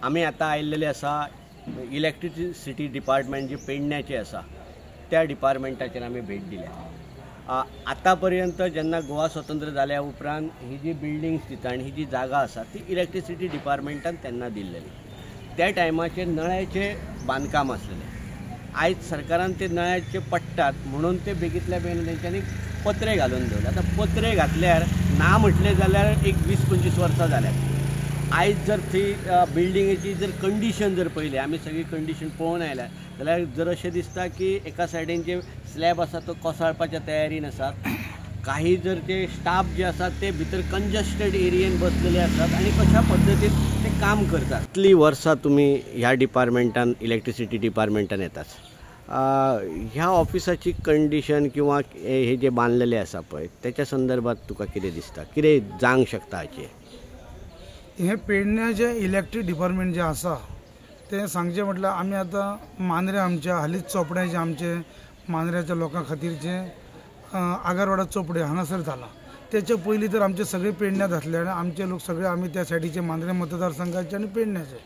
आमी आतां आयिल्लेले आसा इलेक्ट्रिसिटी डिपार्टमेंट जे पेडण्याचे आसा त्या डिपार्टमेंटाचेर आमी भेट दिल्या। आतां पर्यंत जेन्ना गोवा स्वतंत्र जाल्या उपरांत ही जी बिल्डिंग्स दिता आनी ही जी जागा आसा ती इलेक्ट्रिसिटी डिपार्टमेंटान तेन्ना दिल्लेली। त्या टायमाचेर नळ्याचें बांदकाम आसलेलें। आयज सरकारान ते नळ्याचे पडटात म्हणून ते बेगीतल्या बेगीन तेंच्यांनी पत्रे घालून दवरले। आतां पत्रे घातल्यार ना म्हटलें जाल्यार एक 20-25 वर्सां जाल्यात। आयज जर थंय बिल्डिंगेची जर कंडिशन जर पळयली आमी सगळी कंडिशन पळोवन आयल्या जाल्यार जर अशें दिसता की एका सायडीन जे स्लॅब आसा तो कोसळपाच्या तयारीन आसात, काही जर ते स्टाफ जे आसात ते भितर कंजस्टेड एरियेन बसलेले आसात आनी कशा पद्दतीन ते काम करतात। इतलीं वर्सां तुमी ह्या डिपार्टमेंटान इलेक्ट्रिसिटी डिपार्टमेंटान येतात, ह्या ऑफिसाची कंडिशन किंवा हे जे बांदलेले आसा पळय तेच्या संदर्भात तुका कितें दिसता, कितें जावंक शकता हाचेर? हें पेडण्याचें इलेक्ट्रीक डिपार्टमेंट जें आसा तें सांगचें म्हटल्यार आमी आतां मांद्रे आमच्या हालींच चोपड्याचें आमचे मांद्र्याच्या लोकां खातीर जें आगरवाडा चोपडे हांगासर जालां, तेच्या पयलीं तर आमचे सगळे पेडण्यांत आसले आनी आमचे लोक सगळे आमी त्या सायडीचे मांद्रे मतदारसंघाचे आनी पेडण्याचे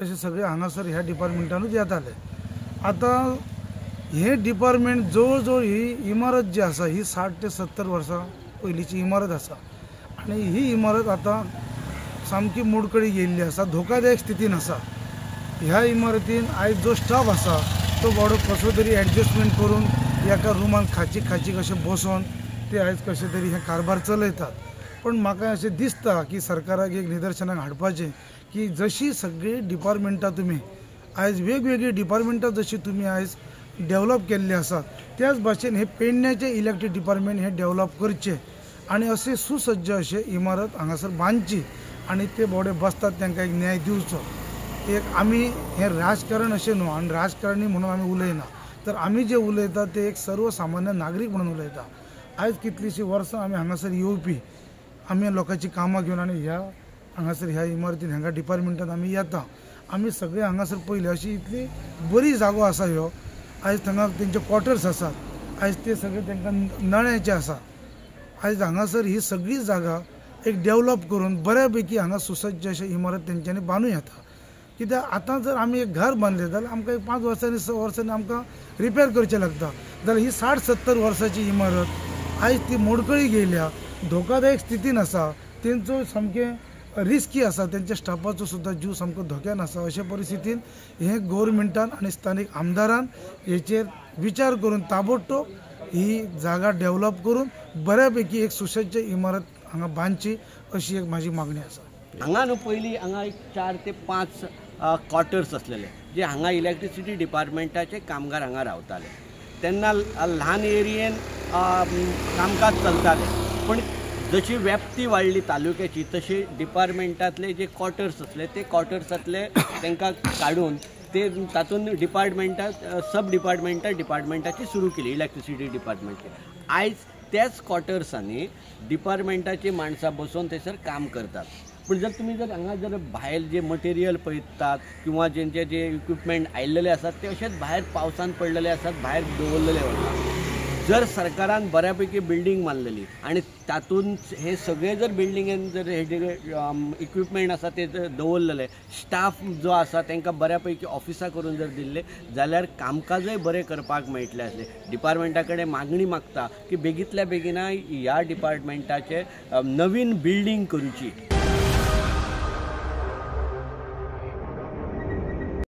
अशे सगळे हांगासर ह्या डिपार्टमेंटानूच येताले। आतां हें डिपार्टमेंट जवळ जवळ ही इमारत जी आसा ही 60 ते 70 वर्सां पयलींची इमारत आसा आनी ही इमारत आतां सामकी मोडकळी गेल्ली आसा, धोकादायक स्थितीन आसा। ह्या इमारतीन आयज जो स्टाफ आसा तो बाबडो कसो तरी एडजस्टमेंट करून एका रुमान खाचीक खाचीक अशें बसोन ते आयज कशें तरी हे कारभार चलयतात। पण म्हाका अशें दिसता की सरकाराक एक निदर्शनाक हाडपाचें की जशी सगळीं डिपार्टमेंटां तुमी आयज वेगवेगळीं डिपार्टमेंटां जशी तुमी आयज डेवलप केल्ली आसात त्याच भाशेन हे पेडण्याचें इलेक्ट्रीक डिपार्टमेंट हें डेवलप करचें आनी अशें सुसज्ज अशें इमारत हांगासर बांदची आनी ते बोडे बसतात तांकां एक न्याय दिवचो। एक आमी हें राजकारण अशें न्हू आनी राजकारणी म्हणून आमी उलयना, तर आमी जे उलयता ते एक सर्वसामान्य नागरीक म्हणून उलयता। आयज कितलींशीं वर्सां आमी हांगासर येवपी, आमी लोकांची कामां घेवन आनी ह्या हांगासर ह्या इमारतीन हांगा डिपार्टमेंटान आमी येता। आमी सगळे हांगासर पयले अशी इतली बरी जागो आसा ह्यो, आयज थंगा तेंचे क्वॉर्टर्स आसात, आयज ते सगळे तांकां नळ्याचे आसा। आयज हांगासर ही सगळी जागा एक डेवलप करून बऱ्या पैकी हांगा सुसज्ज अशें इमारत तेंच्यांनी बांदूं येता। कित्याक आतां जर आमी एक घर बांदलें जाल्यार आमकां एक 5 वर्सांनी 6 वर्सांनी आमकां रिपेर करचें लागता, जाल्यार ही 60-70 वर्सांची इमारत आयज ती मोडकळी गेल्या, धोकादायक स्थितीन आसा, तेंचो सामकें रिस्की आसा, तेंच्या स्टाफाचो सुद्दां जीव सामको धोक्यान आसा। अशे परिस्थितीन हें गव्हर्मेंटान आनी स्थानीक आमदारान हेचेर विचार करून ताबडतोब ही जागा डेवलप करून बऱ्या पैकी एक सुसज्ज इमारत हांगा बांदची अशी एक म्हाजी मागणी आसा। हांगा न्हू पयलीं हांगा एक 4 ते 5 क्वॉर्टर्स आसलेले जे हांगा इलेक्ट्रिसिटी डिपार्टमेंटाचे कामगार हांगा रावताले। तेन्ना ल्हान एरियेन कामकाज चलतालें, पूण जशी व्याप्ती वाडली तालुक्याची तशी डिपार्टमेंटांतले जे क्वॉर्टर्स आसले ते क्वॉर्टर्सांतले तांकां काडून ते तातूंत डिपार्टमेंटात सब डिपार्टमेंटां डिपार्टमेंटाची सुरू केली इलेक्ट्रिसिटी डिपार्टमेंटची। आयज त्याच क्वॉर्टर्सांनी डिपार्टमेंटाची माणसां बसोवन थंयसर काम करतात। पूण जर तुमी जर हांगा जर भायर जे मटेरियल पळयतात किंवा जेंचे जे इक्विपमेंट आयिल्लेले आसात ते अशेच भायर पावसान पडलेले आसात, भायर दवरलेले वता। जर सरकारान बऱ्या पैकी बिल्डींग बांदलेली आनी तातूंत हे सगळे जर बिल्डिंगेन जर हे जे इक्विपमेंट आसा ते जर दवरलेले, स्टाफ जो आसा तांकां बऱ्या पैकी ऑफिसां करून जर दिल्ले जाल्यार कामकाजय बरें करपाक मेळटलें आसलें। डिपार्टमेंटा कडेन मागणी मागता की बेगींतल्या बेगिना ह्या डिपार्टमेंटाचें नवीन बिल्डींग करची।